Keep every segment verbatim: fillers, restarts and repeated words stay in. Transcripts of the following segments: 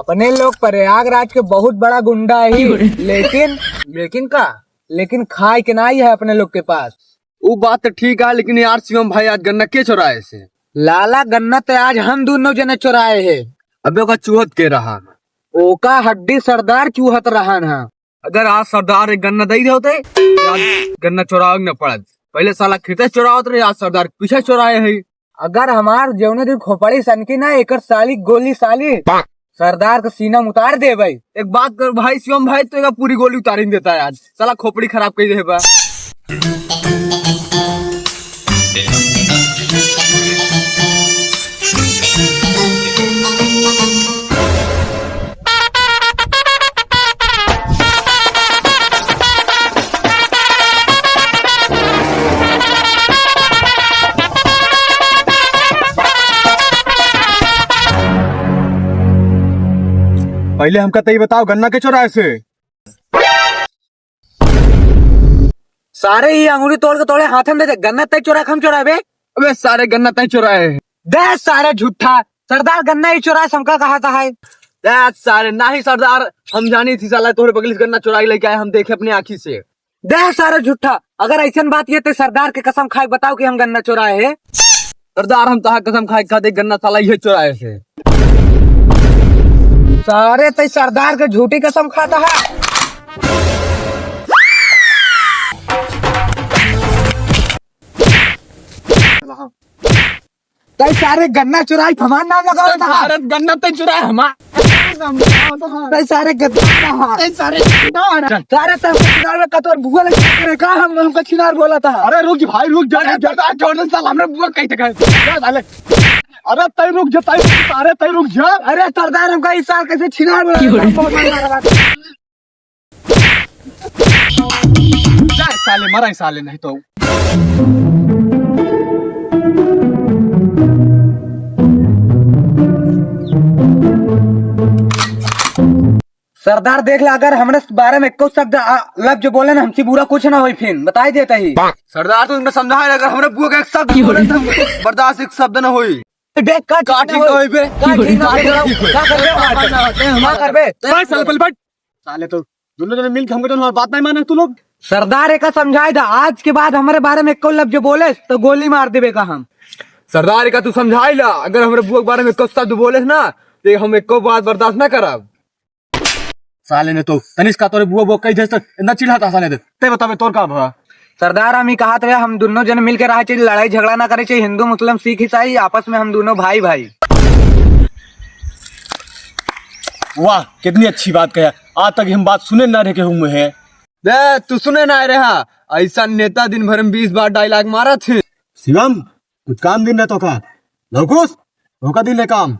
अपने लोग प्रयागराज के बहुत बड़ा गुंडा है, लेकिन लेकिन का? लेकिन खाए के नाई है अपने लोग के पास। उ बात तो ठीक है, लेकिन यार शिवम भाई, आज गन्ना के चुराए से? लाला, गन्ना तो आज हम दोनों जने चुराए हैं। अबे ओका चूहत के रहा? ओका हड्डी सरदार चूहत रहन है। अगर आज सरदार एक गन्ना दे दे होते, तो आज गन्ना चुरावे न पड़त। पहले साला खेते से चुरावत रहे, आज सरदार के पीछे चुराए है। अगर हमार जौने दिन खोपड़ी सनकी ना, एकर साली गोली साली, सरदार के सीना में उतार देबै। एक बात कर भाई शिवम भाई, तो एका पूरी गोली उतारी देता है आज, साला खोपड़ी खराब कर दे बा। पहले हमका तई बताओ, गन्ना के चोराए से? सारे, ई अंगूरी तोड़ के तोड़े हाथन दे दे। गन्ना तई चोराए के हम चोराबे? अबे सारे, गन्ना तई चोराए। दे सारे झूठा, सरदार गन्ना ही चोराए, हमका कहा था है। दे सारे, नाही सरदार, हम जानी थी साला तोहरे बगली से गन्ना चोराई लेके आए, हम देखे अपनी आँखी से। दे सारे झूठा, अगर ऐसन बात ये ते सरदार के कसम खाए बताओ कि हम गन्ना चोराए है। सरदार, हम तहा कसम खाए खाते गन्ना साला ये चोराए से। सारे तई सरदार के झूठी कसम खाता है। तई सारे गन्ना चुराई हमार नाम लगावत हा। भारत गन्ना तई चुराए हमार। तई सारे गद्दार हा। तई सारे चुनार। सारे तई चुनार में कतोर बुआ लगे करे का हम हमका छिनार बोला था। अरे रुक भाई, रुक जा, अरे रुक जा। सरदार छोड़ दे, साला हमरे बुआ कहीं तक है। जा साले। अरे तई रुक जा, तई रुक जा, अरे तई रुक जा। अरे सरदार, हमका इस साल कैसे छिनार बोला था? जा साले, मरा साले, नहीं तो। सरदार देख ला, अगर हमरे बारे में एको शब्द आ, लफ्ज बोले ना, हमसे बुरा कुछ ना होई, फिर बताई देता ही। सरदार, तू उनका समझा है, अगर हमरे बुआ का एक शब्द बोले ना, बर्दाश्त एक शब्द ना होई। बे, का का ठीक ठीक ना होई बे? का ठीक ना होई? का करबे? का करबे? बस, साले, पहले बैठ। साले तो दोनों जने मिल के हमको तो हमारी बात नहीं माने तू लोग। सरदार एका समझाए दा, आज के बाद हमरे बारे में एको लफ्ज बोले तो गोली मार देबे का हम। सरदार एका तू समझाए ला, अगर हमरे बुआ के बारे में एको शब्द बोले ना, तो हम एको बात बर्दाश्त ना करब। साले ने तो तनिष्का तोरे बुआ बुआ कही देस तो इतना चिढ़ाता साले दे। ते बतावे तोर का भा? सरदार, हम ही कहत रहे, हम दोनों जन मिल के रहे चाहिए, लड़ाई झगड़ा ना करे चाहिए, हिंदू मुस्लिम सिख ईसाई आपस में हम दोनों भाई भाई। वाह, कितनी अच्छी बात कहे। आज तक हम बात सुने ना रहे के हुए हैं। बे, तू सुने ना रहा, ऐसा नेता दिन भर में बीस बार डायलॉग मारा थे। शिवम, कुछ काम दिन रहता का? लौकुश, होका दिन है काम।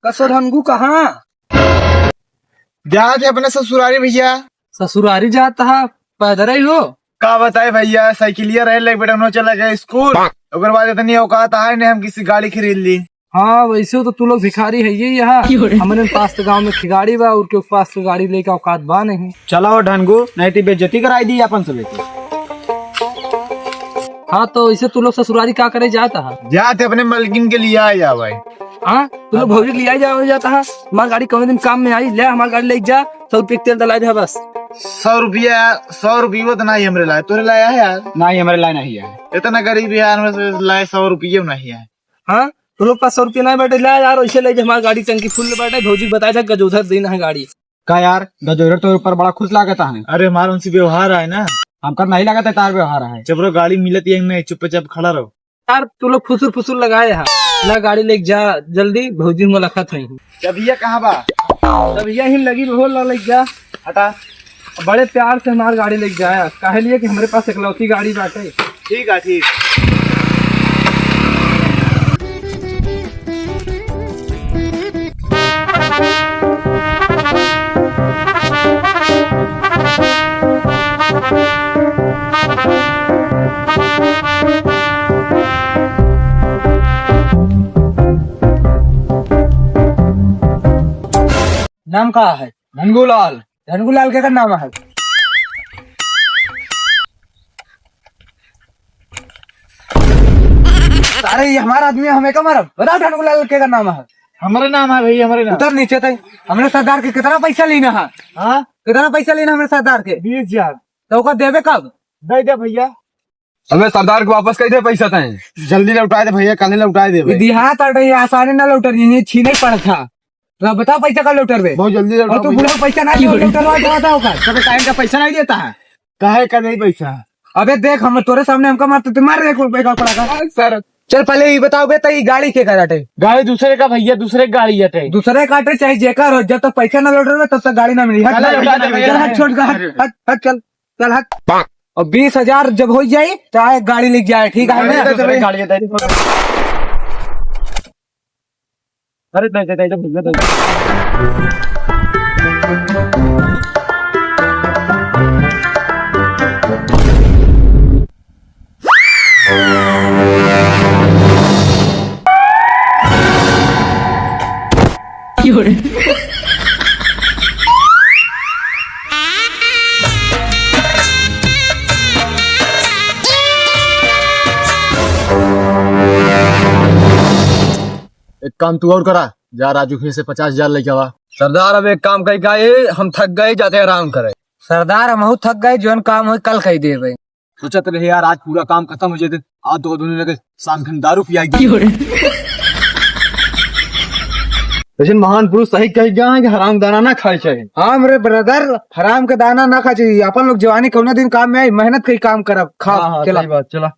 कसर हनगू कहाँ? जात है अपने ससुरारी भैया। ससुरारी जात हा, पैदल ही हो? का बताए भैया, साइकिलिया रहे लेके बेटा उन्होंने चला गया स्कूल। ओकर बाद इतनी औकात आए ने हम किसी गाड़ी खरीद ली। हाँ, वैसे तो तू लोग भिखारी है ये यहाँ। क्यों रे? हमरे पास तो गांव में खिगाड़ी बा और के पास तो गाड़ी लेके औकात बा नहीं। चला हो ढनगू, नहीं तो बेइज्जती कराई दी अपन सबे के। हाँ, तो इसे तू लोग ससुरारी का करे जात हा? जात है अपने मलकिन के लिए आ जावे। हाँ, तू लोग भौजी लिया जाओ जाता है। हमार गाड़ी कौन दिन काम में आई, ले हमार गाड़ी लेके जा, सौ रुपये तेल डला दे बस। सौ रुपया, सौ रुपये तो नहीं हमरे लाए, तोरे लाया है यार। नहीं, हमरे लाए नहीं है। इतना गरीब है यार, हमरे लाए सौ रुपये नहीं है। हाँ, तू लोग पास सौ रुपये नहीं बैठे, ले यार, वैसे ले जा, हमार गाड़ी टंकी फुल बैठे, भौजी बताए था गजोधर दिन है गाड़ी। का यार, गजोधर तो ऊपर बड़ा खुश लागत है। अरे हमार उनसे व्यवहार है ना। हमका नहीं लागत है तार व्यवहार है। जब रो गाड़ी मिलत है नहीं, चुपचाप खड़ा रहो। यार, तू लोग फुसुर फुसुर लगाए हा। ला गाड़ी लेके जा जल्दी, भौजी मुलाकात है। जब ये कहाँ बा? जब ये ही लगी हो ला लेके जा। हटा। बड़े प्यार से हमार गाड़ी लेके जाया, काहे लिए कि हमरे पास इकलौती गाड़ी बाटे। ठीक है, ठीक। नाम का है? ढनगूलाल। ढनगूलाल केकर नाम है? सारे, ये हमारा आदमी है, हमें का मारब? बताओ, ढनगूलाल केकर नाम है? हमरे नाम है भैया, हमरे नाम। उतर नीचे तक। हमरे सरदार के कितना पैसा लेना है? हाँ? कितना पैसा लेना हमरे सरदार के? बीस हजार। तो ओका देबे कब? दे दे भैया। अबे सरदार के वापस कइ दे पैसा तैं। जल्दी लौटाए दे भैया, काले लौटाए दे ई भाई। देहात आटे, ये आसानी ना लौटर, ये छीने पड़त था। तो बताओ पैसा का लौटरबे? बहुत जल्दी लौटाओ और तू भैया। बूढ़ा पैसा ना लौटरवा देता होगा। तबे टाइम का पैसा नहीं देता है। काहे का नहीं पैसा? अबे देख, हम तोरे सामने हमका मारते, तू मार एक, एक और पड़ा का। सर। चल पहले ये बताओ बे, तो ये गाड़ी केकर आटे? गाड़ी दूसरे का भैया, दूसरे का गाड़ी आटे। दूसरे का आटे चाहे जेकर हो, जब तक पैसा ना लौटरबे तब तक गाड़ी ना मिली। हट, चल, हट, चल, हट, चल, हट, हट, छोड़, हट, हट, हट, चल। चल हट। और बीस हजार जब होइ जाई, तो आए गाड़ी लेके जाए, ठीक है ना? अरे, दूसरे गाड़ी है, तेरी। अरे, दे, दे, दे, दे, दे, दे। एक काम तू और करा, जा राजू के से पचास हजार लेके आवा। सरदार, अब एक काम कई का, ए, हम थक गए, जाते आराम करे। सरदार, हमहू थक गए, जौन काम होई कल कई देबे। सोचत रहे यार, आज पूरा काम खतम होइ जाए, आज तो दोनों लगे शाम खन दारू पियाई दी। लेकिन महान पुरुष सही कहि गया है कि हराम दाना ना खाए चाहिए। हाँ मेरे ब्रदर, हराम के दाना ना खाए चाहिए। अपन लोग जवानी कौना दिन काम में आई, मेहनत कई काम करब, खा, हाँ, हाँ, चला। सही बात, चला।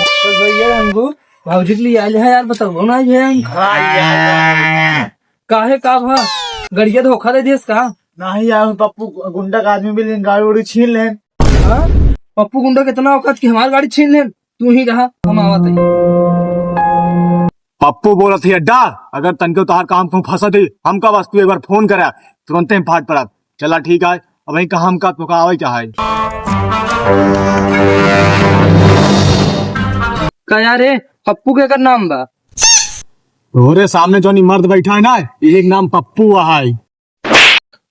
तो भैया रंगू, भौजी के लिए आइल है यार, बताओ ना ये। हाँ यार। काहे का भा? गड़िया धोखा दे दियस का? नहीं यार, पप्पू गुंडा का आदमी मिल गए, गाड़ी उड़ी छीन लेन। हाँ? पप्पू गुंडा कितना औकात कि हमार गाड़ी छीन लेन? तू ही रहा, हम आवत है। पप्पू बोलत ही अड्डा, अगर तनके तोहार काम कहूँ फंसा दे, हमका बस तू एक बार फोन करा, तुरंते हम फाट पड़ब। चला ठीक है, अब वहीं कहाँ हमका तोका आवे क्या है? का यार है? पप्पू केकर नाम बा? तोहरे सामने जौन ई मर्द बैठा है ना, एक नाम पप्पू है।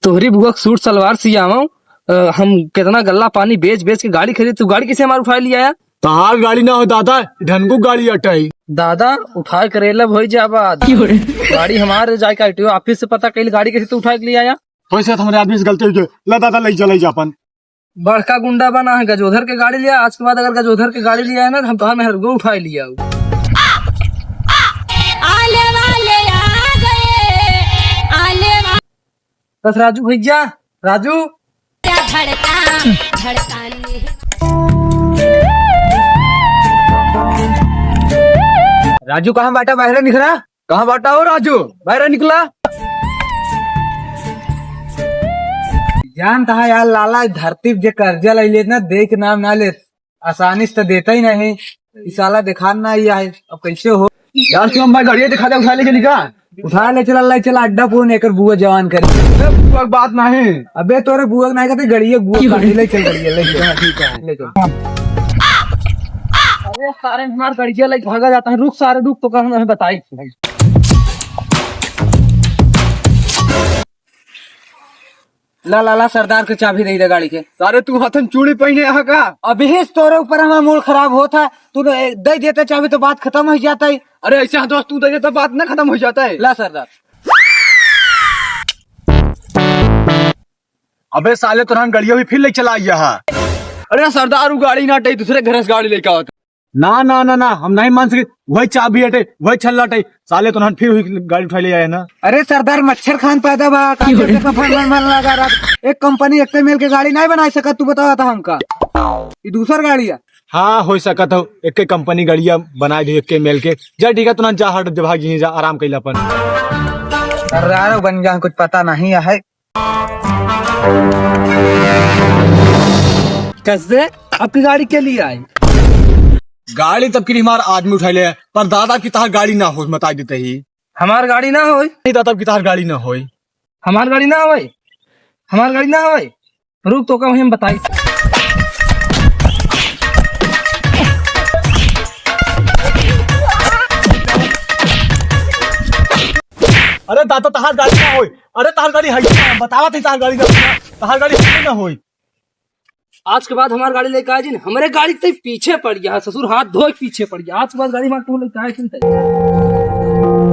तोहरी बुआ के सूट सलवार सियावो, अ, हम कितना गल्ला पानी बेच बेच के गाड़ी खरीद, तू गाड़ी कैसे हमार उठाए लिया यार? तहार गाड़ी ना हो दादा, ढनगू गाड़ी अटाई। दादा, उठाए करेला भई जाबा। गाड़ी हमारे जाए का आरटीओ ऑफिस से पता कइल, गाड़ी कैसे तू उठाए के लिया यार? वैसे तो हमारे आदमी से गलती हो गई। ला दादा, ले जा, ले जा अपन। बड़का गुंडा बना है, गजोधर के गाड़ी लिया। आज के बाद अगर गजोधर के गाड़ी लिया है ना, तो हम तोहार मेहरगो उठाए लिया। आले वाले आ गए, आले वा- बस राजू भैया, राजू। धड़का, धड़कन। राजू कहाँ बाटा, बाहर निकला। कहाँ बाटा हो राजू? बाहर निकला। जानता है यार लाला, धरती पे जे कर्जा ले लेत ना, दे के नाम ना लेत, आसानी से तो देता ही नहीं। ई साला देखान ना आया है, अब कैसे हो? यार शिवम भाई, गाड़िया दिखा दे, उठा ले चली का? उठा ले चला, ले चला अड्डा फोन, एकर बुआ जवान करे। अबे बुआ के बात नहीं। अबे तोरे बुआ के नहीं कहते, गड़िया बुआ का ले चल, गड़िया ले चल। ठीक है, ठीक है। ले चल। अरे सारे हमार गड़िया लेके भागा जाता है। रुक सारे रुक, तो कहना है बताई। ला ला ला, सरदार के चाबी दे दे गाड़ी के। सारे तू हाथन चूड़ी पहने यहाँ का? अभी से तोरे ऊपर हमारा मूड खराब होता है, तू दे देते चाबी तो बात खत्म हो जाता है। अरे ऐसे हाथ दोस्त तू दे देता, बात ना खत्म हो जाता है। ला सरदार। अबे साले, तोरहन गड़िया भी फिर ले चला आया है। अरे सरदार, वो गाड़ी ना अटे, दूसरे घर से गाड़ी लेके आवत। ना, ना, ना, ना, हम नहीं मान सके। वही चाबी अटे, वही छल्ला अटे। साले, तोरहन फिर वही गाड़ी उठा ले आया है ना। अरे सरदार, मच्छर खान पैदा बा, का करते का फन फन फन लगा रहा। एक कंपनी एक मेल के गाड़ी नहीं बना सकत, तू बतावा था हमका। ये दूसर गाड़ी है। हाँ, हो सकत हो, एक कंपनी गाड़िया बना दे एक मेल के। जा ठीक है, तोरहन जा, हट, जा भाग, यहीं जा, आराम कैला अपन। सरदार बन गया, कुछ पता नहीं है। कैसे? आपकी गाड़ी के लिए आई? गाड़ी तब की हमार आदमी उठा ले, पर दादा की तहार गाड़ी ना हो, बताई देते ही। हमार गाड़ी ना होई? नहीं दादा, तब की तहार गाड़ी ना होई। हमार गाड़ी ना होई? हमार गाड़ी ना होई? रुक, तोका वहीं हम बताई। आ तो तहार गाड़ी ना होई। अरे तहार गाड़ी है ना, बतावत ही तहार गाड़ी ना, तहार गाड़ी है ना होई। आज के बाद हमार गाड़ी लेके आए जिन, हमरे गाड़ी के पीछे पड़ गया, ससुर हाथ धोए पीछे पड़ गया। आज के बाद गाड़ी हमार तू लेके आए जिन।